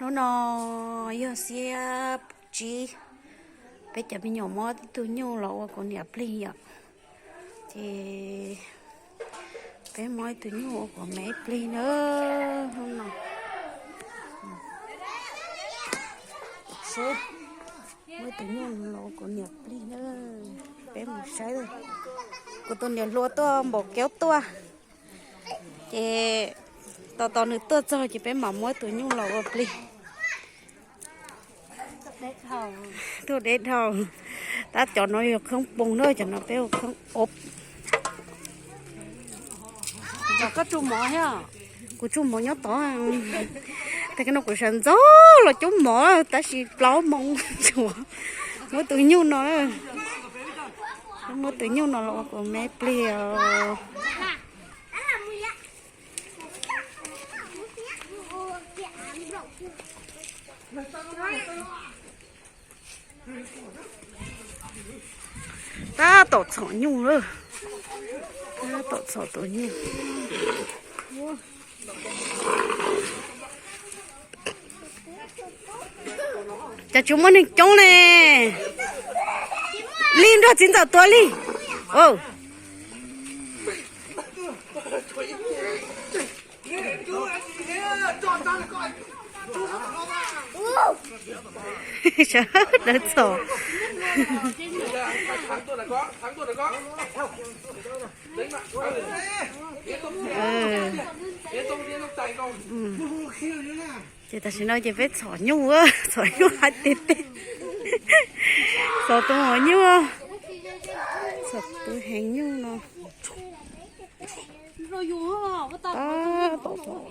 Hnub no yog xiab tsib, peb cov me nyuam muab ib tug nyuj los ua kuv niam plig yom. Ces peb muab ib tug nyuj ua kuv me plig na. Hnub no muab ib tug nyuj los ua kuv niam plig na. Peb mus saib, kuv tus niam hluas tuaj npaum kev tuaj, ces tos tos nws tuaj txog ces peb mam muab tus nyuj los ua plig. Tuaj deb dhau. Tab cov no yog khoob poog na, cov no peb ua khoob ob. Kuv tsuj mov nyob tod. Tag kis no kuv sawv ntxov los cub mov tab sis plaub moos tsuas muab tus nyuj no, muab tus nyuj no los ua kuv me plig os. Tab tom txhom nyuj lawm. Tab tom txhom tus nyuj. Cas tsis muaj neeg coob ne. Li nrog txiv ntxawm tua li. Sawv daws txhom. Ces tam sim no ces peb txhom nyuj, txhom nyuj hais tiag tiag. Txhom tus mos nyuj, txhom tus heev nyuj no. Tab tom txhom.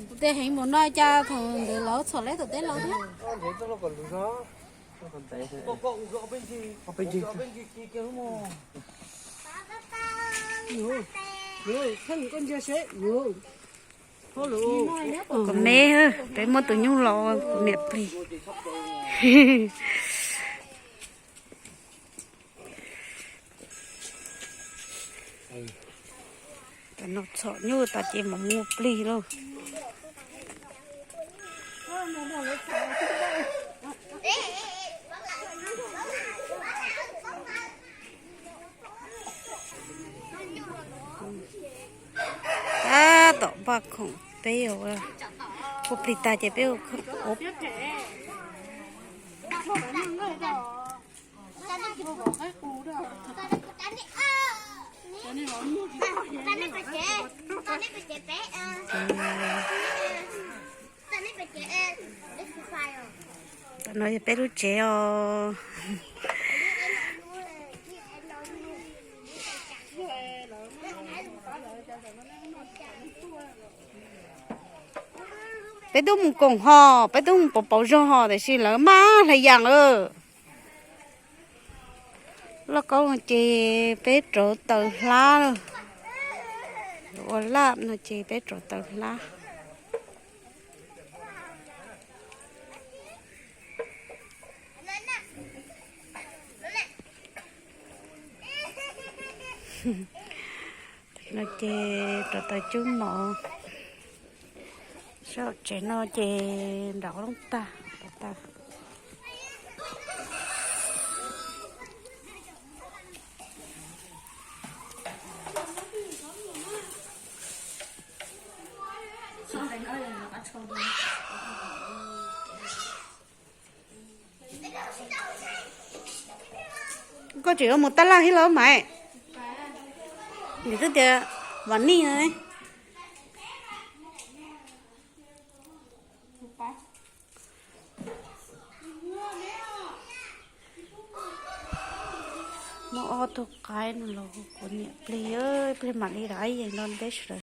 Kuv tej heev mus no cas thaum ntawd lawv txhom leb tom teb los thiab. Kuv me, peb muab tus nyuj los kuv niam plig. Tam no txhom nyuj tas ces mam mus plig lauj. Tab tom npaj khoom peb, ua plig tag ces peb ua khoom ub. Tam no yog peb lub tsev os. Peb twb mus koom ho, peb twb mus pauv pauv zog ho tiam sis lawv maj hlais yas lawm. Lauj kaub no ces peb rauv taws hlab lawm. Ua laj no ces peb rauv taws hlab. No ces rauv taws cub mov. Sab hauv tsev no ces nram looj tag, tag. Koj tseem yuav mus tab laj thiab los Maiv? Nws twb tias vam nij no ne. Muab ob tug qaib no los kuv niam plig, plig mam li rov qab yees rau peb sawv daws.